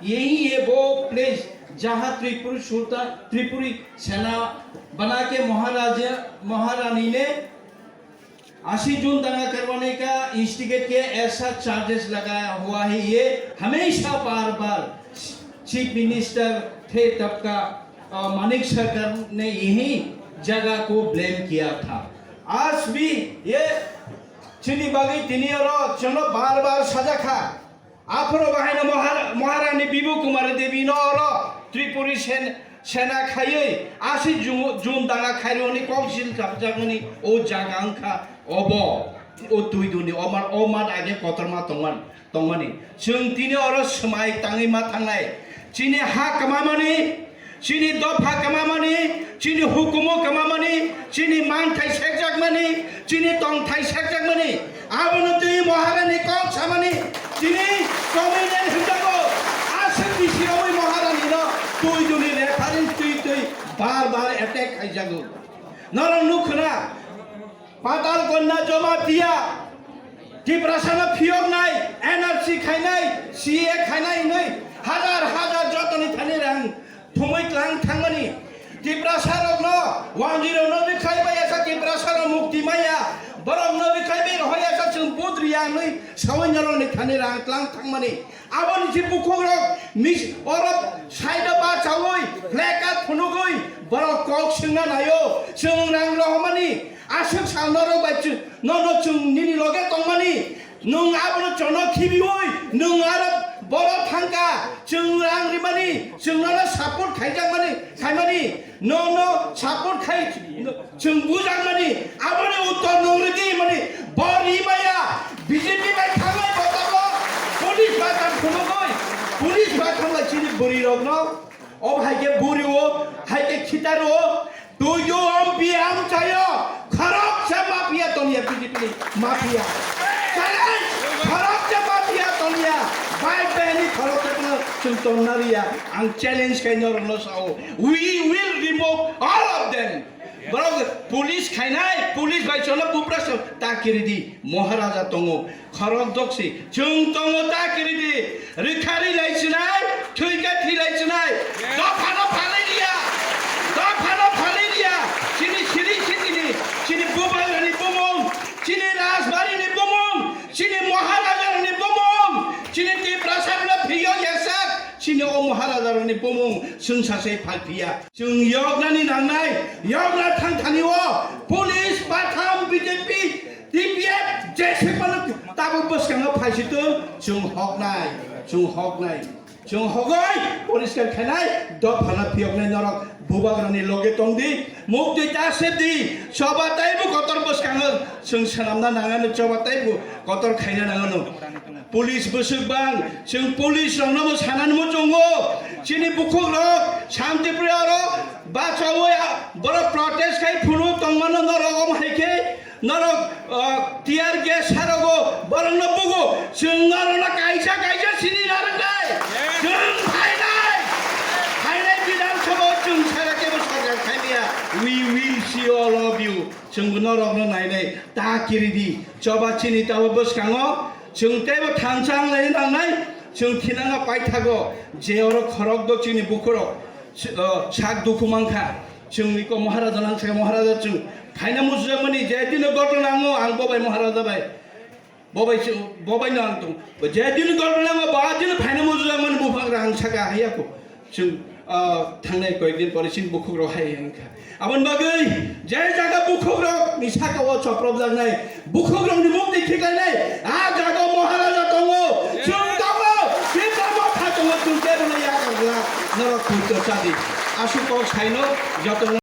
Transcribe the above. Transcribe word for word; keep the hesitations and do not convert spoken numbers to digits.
यही है वो प्लेस जहाँ त्रिपुरी सुल्तान, त्रिपुरी सेना बना के महाराजा, महारानी ने अस्सी जून दंगा करवाने का इंस्टिगेट किया, ऐसा चार्जेस लगाया हुआ है। ये हमेशा बार बार चीफ मिनिस्टर थे तब का, अ, मानिक सरकार ने यही जगह को ब्लेम किया था। आज भी ये चीनी बागी तिनी और चलो बार बार सजा खा। Aphuru bahaino Mahara-, Maharani Bibu Kumari Devi no oro Tripuri sen-, sena khaiwi aswk Ju-, June danga khairokni kok sil chapjakmani o jaga wngkha obo, o twi duni o mat, o mat age kotorma tongman, tongmani. Chwng tini oro swmai tangwi ma thangnai. Chini ha kwmamani, chini dopha kwmamani, chini hukumu kwmamani, chini manthai sekjakmani, chini tongthai sekjakmani, abono twi Maharani kok samani, chini comedian hwnjago, aswk bisi romwi Maharani no twi duni reference twi twi bar bar attack khaijago. Norok nukhwna, Patal Kanya Jamatia, Tiprasano phiyoknai, N R C khainai, C A khainai hinwi hajar hajar jotoni thani rang thumwi tlang thangmani. Tiprasa rokno one zero no bikhai bai asa Tiprasa rok mukti maya, borok no bikhai bai rohoi asa chwng budriya hinwi sawi norokni thani rang tlang thangmani. Aboni si bukhukrok mis-, oro side o bachaui, flag card phunugui, borok kok swngna naio, chwng rang rohormani, aswk sal norok bai chwng, nono chwng nini loge tongmani, nwng abono chono khibiui, nwng aro boro thangka, chwng rang rimani, chwng nono support khaijakmani, khaimani, nono support khai, Chwng bujakmani, aboni uttor nung rwdi hwnmani, bo rimaya, B J P bai thanglai bo tabok, police ba tang phunugui, police ba thanglai chini bwrwi rokno, o hai khe buri o, hai khe khita ro, do you M P amchaio, khoroksa mafia tongya B J P ni mafia. Challenge, khoroksa mafia tongya, bai bai ni khoroksa tongya, chwng tongna riya, ang challenge khai norokno sao, we will remove all of them. Borok police khainai, police bai chono bupra so ta kiridi, Maharaja tongo, khorok doksi, chwng tongo ta kiridi, rikha rilai sinai, thwika thilai sinai, dopha no phalai liya, dopha no phalai liya, chini siri sitini, chini bubagrani bumung, chini rajbarini bumung, chini Maharajarani bumung, chini Tiprasa no phiyo yasak, chini o Maharajarani bumung, chwng sasai phalphiya. Chwng yoknani nangnai, yokna thang thani o police, batham, B J P, T P F, je se pano tabuk bwskango phaisitwng, chwng hoknai, chwng hoknai, chwng hogoi, poriskar khainai, dophano phiyoknai norok bubagrani loge tongdi, muktwi ta sepdi, choba taibo kotor bwskango chwng swnamna nangani choba taibo kotor khaina nangano. Police bwswk bang, chwng police rokno bo sanani muchungo. Chini bukhuk rok, Shantipriya rok, bachaui a, borok protest khai phuru tongmano norok om hai khe, norok, ah, tear gas sarogo, borokno bugo. Chwng norokno kaisa kaisa sini narwknai. Chwng phainai. Phainai Bidhan Sabha o chwng sara kebo sarkar khailiya. We will see all of you. Chwng norokno nainai. Ta kiridi. Choba chini tabo bwskango. Chwng teibo thansa wnglaina nangnai, chwng thinangna paithago, je oro khorok do chini bukhurok, s-, o, sak dukhu mankha. Chwng iko Maharaja nang sakha, Maharaja chwng phaina muchungjakmani, je dino gotona nango, ang bobai Maharaja bai. Bobai chwng, bobai no ang tong. Je dino gotona nango, ba dino phaina muchungjakmani buphang rang saka haiya ko. Chwng, ah, thangnai koyekdin pore chini bukhukrok hai wngkha. Aboni bagwi je jaga bukhukrokni saka o chopropjaknai, bukhukrokni mukti khiklainai, a jaga o Maharaja tongo, chwng tongo, Tipra Motha tongo, chwng kebono yakar glak, norok poito chadi. Aswk kok saino jotono.